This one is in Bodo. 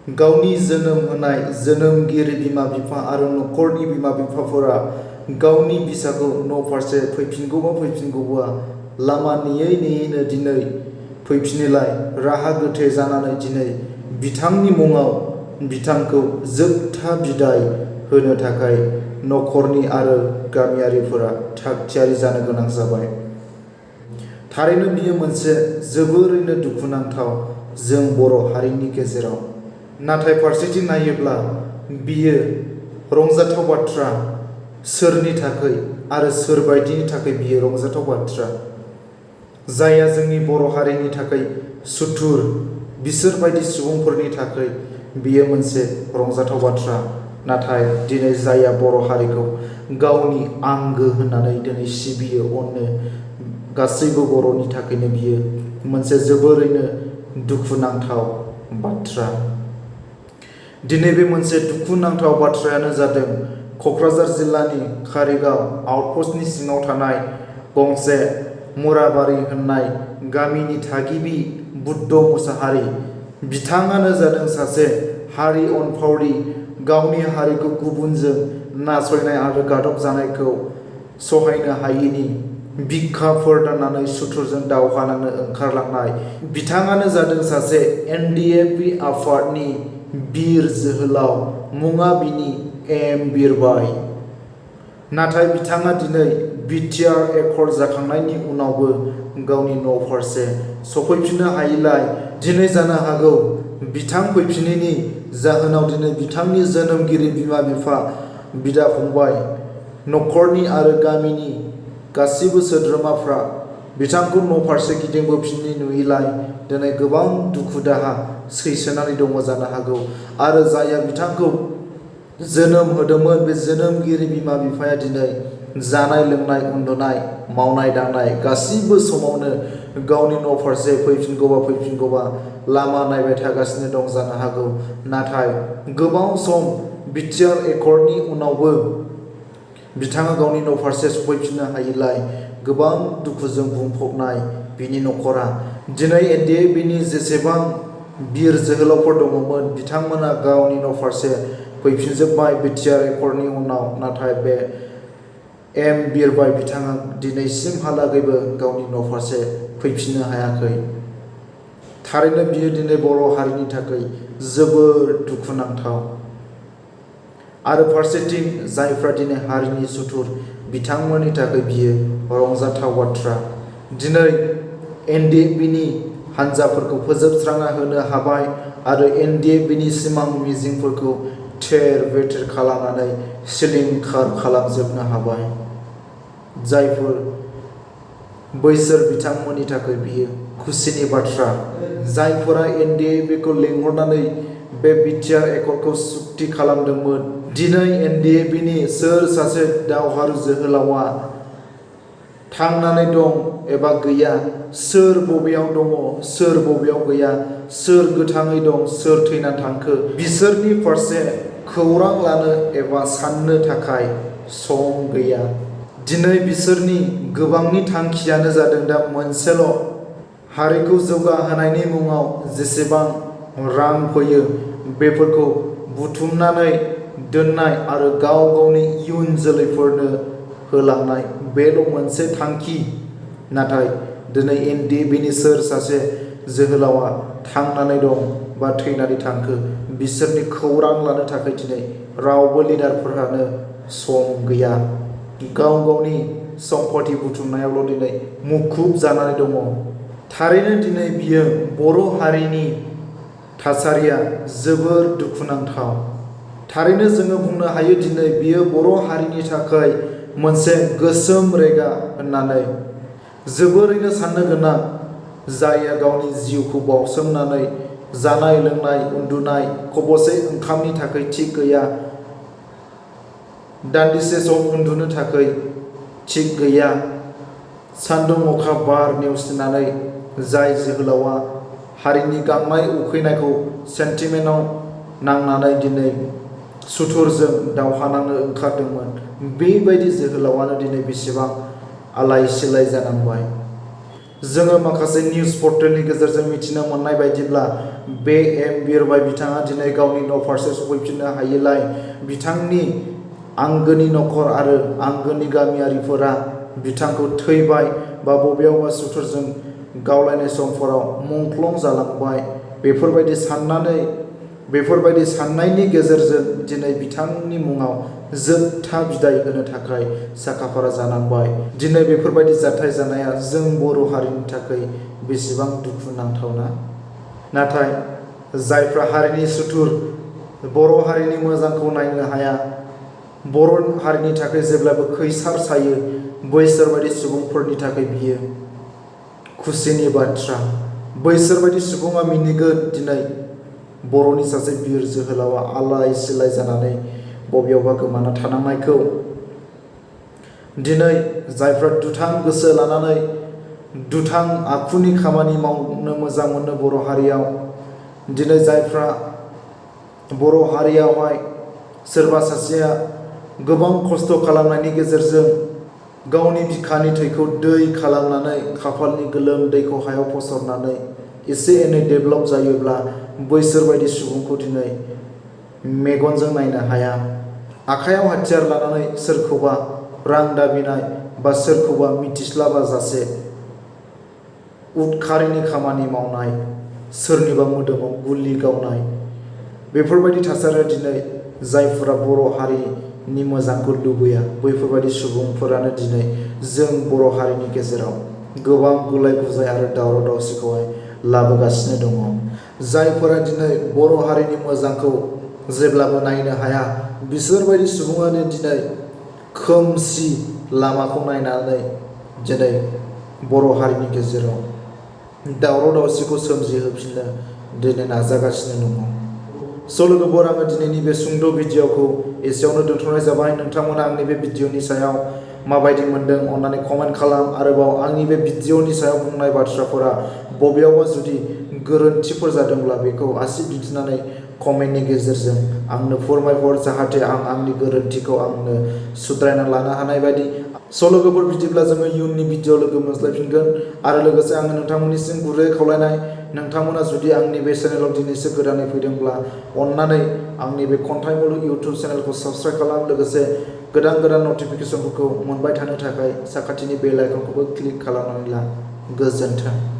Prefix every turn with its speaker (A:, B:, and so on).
A: गावनि जोनोम होनाय जोनोमगिरि बिमा बिफा आरो नखरनि बिमा बिफाफोरा गावनि फिसाखौ न'फारसे फैफिनगौबा लामा नेयैनो दिनै फैफिनोलाय राहा गोथे जानानै दिनै बिथांनि मुङाव बिथांखौ जोबथा बिदाय होनो थाखाय नखरनि आरो गामियारिफोरा थागथियारि जानो गोनां जाबाय। थारैनो बियो मोनसे जोबोरैनो दुखुनांथाव जों बर' हारिनि गेजेराव। नाथाय फारसेथिं नायोब्ला बियो रंजाथाव बाथ्रा। सोरनि थाखाय आरो सोरबायदिनि थाखाय बियो रंजाथाव बाथ्रा? जायहा जोंनि बर' हारिनि थाखाय सुथुर, बिसोरबायदि सुबुंफोरनि थाखाय बियो मोनसे रंजाथाव बाथ्रा। नाथाय दिनै जायहा बर' हारिखौ गावनि आंगो होननानै दिनै सिबियो, अनो, गासैबो बर'नि थाखायनो बियो मोनसे जोबोरैनो दुखुनांथाव बाथ्रा। दिनै बे मोनसे दुखुनांथाव बाथ्रायानो जादों क'क्राझार जिल्लानि कारिगाव आउटपस्टनि सिङाव थानाय गंसे मुराबारि होननाय गामिनि थागिबि बुद्ध मुसाहारि। बिथाङानो जादों सासे हारि अनफावरि। गावनि हारिखौ गुबुनजों नासयनाय आरो गादब जानायखौ सहायनो हायैनि बिखाफोर दाननानै सुथुरजों दावहा नांनो ओंखारलांनाय। बिथाङानो जादों सासे NDFB आफादनि बिर जोहोलाव। मुङा बिनि बिरबाय। नाथाय बिथाङा दिनै BTR एकर्ड जाखांनायनि उनावबो गावनि न'फारसे सफैफिननो हायैलाय दिनै जानो हागौ बिथां फैफिनैनि जाहोनाव दिनै बिथांनि जोनोमगिरि बिमा बिफा, बिदा फंबाय, नखरनि आरो गामिनि गासिबो सोद्रोमाफ्रा बिथांखौ न'फारसे गिदिंबोफिननाय नुयैलाय दिनै गोबां दुखु दाहा सैसोनानै दङ जानो हागौ। आरो जायहा बिथांखौ जोनोम होदोंमोन, बे जोनोमगिरि बिमा बिफाया दिनै जानाय लोंनाय, उन्दुनाय, मावनाय दांनाय गासिबो समावनो गावनि न'फारसे फैफिनगौबा लामा नायबाय थागासिनो दं जानो हागौ। नाथाय गोबाव सम BTR एकर्डनि उनावबो बिथाङा गावनि न'फारसे सफैफिननो हायैलाय गोबां दुखुजों बुंफबनाय बिनि नखरा। दिनै NDFBनि जेसेबां बिर जोहोलावफोर दङमोन, बिथांमोना गावनि न'फारसे फैफिनजोब्बाय BTR एकर्डनि उनाव। नाथाय बे बिरबाय बिथाङा दिनैसिमहालागैबो गावनि न'फारसे फैफिननो हायाखै। थारैनो बियो दिनै बर' हारिनि थाखाय जोबोर दुखुनांथाव। आरो फारसेथिं जायफ्रा दिनै हारिनि सुथुर, बिथांमोननि थाखाय बियो रंजाथाव बाथ्रा। दिनै NDFBनि हान्जाफोरखौ फोजोबस्रांना होनो हाबाय आरो NDFBनि सिमां मिजिंफोरखौ थेर बेथेर खालामनानै सिलिंखार खालामजोबनो हाबाय। जायफोर बैसोर बिथांमोननि थाखाय बियो खुसिनि बाथ्रा। जायफोरा NDFBखौ लिंहरनानै बे BTR एकर्डखौ सुक्ति खालामदोंमोन, दिनै NDFBनि सोर सासे दावहारु जोहोलावा थांनानै दं एबा गैया, सोर बबेयाव दङ, सोर बबेयाव गैया, सोर गोथाङै दं, सोर थैनानै थांखो, बिसोरनि फारसे खौरां लानो एबा साननो थाखाय सम गैया। दिनै बिसोरनि गोबांनि थांखियानो जादों दा मोनसेल', हारिखौ जौगाहोनायनि मुङाव जेसेबां रां फैयो बेफोरखौ बुथुमनानै दोननाय आरो गाव गावनि इयुन जोलैफोरनो होलांनाय, बेल' मोनसे थांखि। नाथाय दिनै NDFBनि सोर सासे जोहोलावा थांनानै दं बा थैनानै थांखो, बिसोरनि खौरां लानो थाखाय दिनै रावबो लिडारफोरानो सम गैया। गाव गावनि सम्पति बुथुमनायावल' दिनै मुखुब जानानै दङ। थारैनो दिनै बियो बर' हारिनि थासारिया जोबोर दुखुनांथाव। थारैनो जोङो बुंनो हायो दिनै बियो बर' हारिनि थाखाय मोनसे गोसोम रेगा होननानै। जोबोरैनो साननो गोनां, जायहा गावनि जिउखौ बावसोमनानै जानाय लोंनाय, उन्दुनाय, खबसे ओंखामनि थाखाय थिग गैया, दान्दिसे सम उन्दुनो थाखाय थिग गैया, सान्दुं अखा बार नेवसिनानै जाय जोहोलावा हारिनि गांनाय उखैनायखौ सेन्टिमेन्टआव नांनानै दिनै सुथुरजों दावहा नांनो ओंखारदोंमोन, बेबायदि जोहोलावानो दिनै बेसेबां आलाय सिलाय जानांबाय। जोङो माखासे निउस पर्टेलनि गेजेरजों मिथिनो मोननाय बायदिब्ला बे बिरबाय बिथाङा दिनै गावनि न' फारसे सफैफिननो हायैलाय बिथांनि आंगोनि न'खर आरो आंगोनि गामियारिफोरा बिथांखौ थैबाय बा बबेयावबा सुथुरजों गावलायनाय समफोराव मुंख्लं जालांबाय। बेफोरबायदि साननायनि गेजेरजों दिनै बिथांनि मुङाव जोबथा बिदाय होनो थाखाय साखाफारा जानांबाय। दिनै बेफोरबायदि जाथाय जानाया जों बर' हारिनि थाखाय बेसेबां दुखुनांथावना। नाथाय जायफ्रा हारिनि सुथुर, बर' हारिनि मोजांखौ नायनो हाया, बर' हारिनि थाखाय जेब्लाबो खैसार सायो, बैसोरबायदि सुबुंफोरनि थाखाय बियो खुसिनि बाथ्रा। बैसोरबायदि सुबुङा मिनिगोन दिनै बर'नि सासे बिर जोहोलावा आलाय सिलाय जानानै बबेयावबा गोमाना थानांनायखौ। दिनै जायफ्रा दुथां गोसो लानानै दुथां आखुनि खामानि मावनो मोजां मोनो बर' हारियाव, दिनै जायफ्रा बर' हारियावहाय सोरबा सासेया गोबां खस्थ' खालामनायनि गेजेरजों गावनि बिखानि थैखौ दै खालामनानै खाफालनि गोलोमदैखौ हायाव फसरनानै एसे एनै डेभेलप जायोब्ला बैसोरबायदि सुबुंखौ दिनै मेगनजों नायनो हाया। आखायाव हाथियार लानानै सोरखौबा रां दाबिनाय बा सोरखौबा मिथिस्लाबाजासे उदखारिनि खामानि मावनाय, सोरनिबा मोदोमाव गुलि गावनाय, बेफोरबायदि थासारिया दिनै जायफोरा बर' हारिनि मोजांखौ लुबैया बैफोरबायदि सुबुंफोरानो दिनै जों बर' हारिनि गेजेराव गोबां गुलाय गुजाय आरो दावराव दावसिखौहाय लाबोगासिनो दङ। जायफोरा दिनै बर' हारिनि मोजांखौ जेब्लाबो नायनो हाया, बिसोरबायदि सुबुङानो दिनै खोमसि लामाखौ नायनानै दिनै बर' हारिनि गेजेराव दावराव दावसिखौ सोमजिहोफिननो दिनै नाजागासिनो दङ। लोगोफोर, आङो दिनैनि बे सुंद' भिडिअ'खौ एसेयावनो दोनथ'नाय जाबाय। नोंथांमोना आंनि बे भिडिअ'नि सायाव माबायदि मोनदों अन्नानै कमेन्ट खालाम। आरोबाव आंनि बे भिडिअ'नि सायाव बुंनाय बाथ्राफोरा बबेयावबा जुदि गोरोन्थिफोर जादोंब्ला बेखौ आसि दिन्थिनानै कमेन्टनि गेजेरजों आंनो फोरमायहर, जाहाथे आं आंनि गोरोन्थिखौ आंनो सुद्रायना लानो हानाय बायदि। लोगोफोर, बिदिब्ला जोङो इयुननि भिडिअ लोगो मोनज्लायफिनगोन। आरो लोगोसे आङो नोंथांमोननिसिम गुरै खावलायनाय, नोंथांमोना जुदि आंनि बे चेनेलाव दिनैसो गोदानै फैदोंब्ला अन्नानै आंनि बे खन्थाइ मुलुग इउटुब चेनेलखौ साबस्क्राइब खालाम। लोगोसे गोदान गोदान नटिफिकेसनफोरखौ मोनबाय थानो थाखाय साखाथिनि बेल आइकनखौबो क्लिक खालामनानै ला। गोजोन्थों।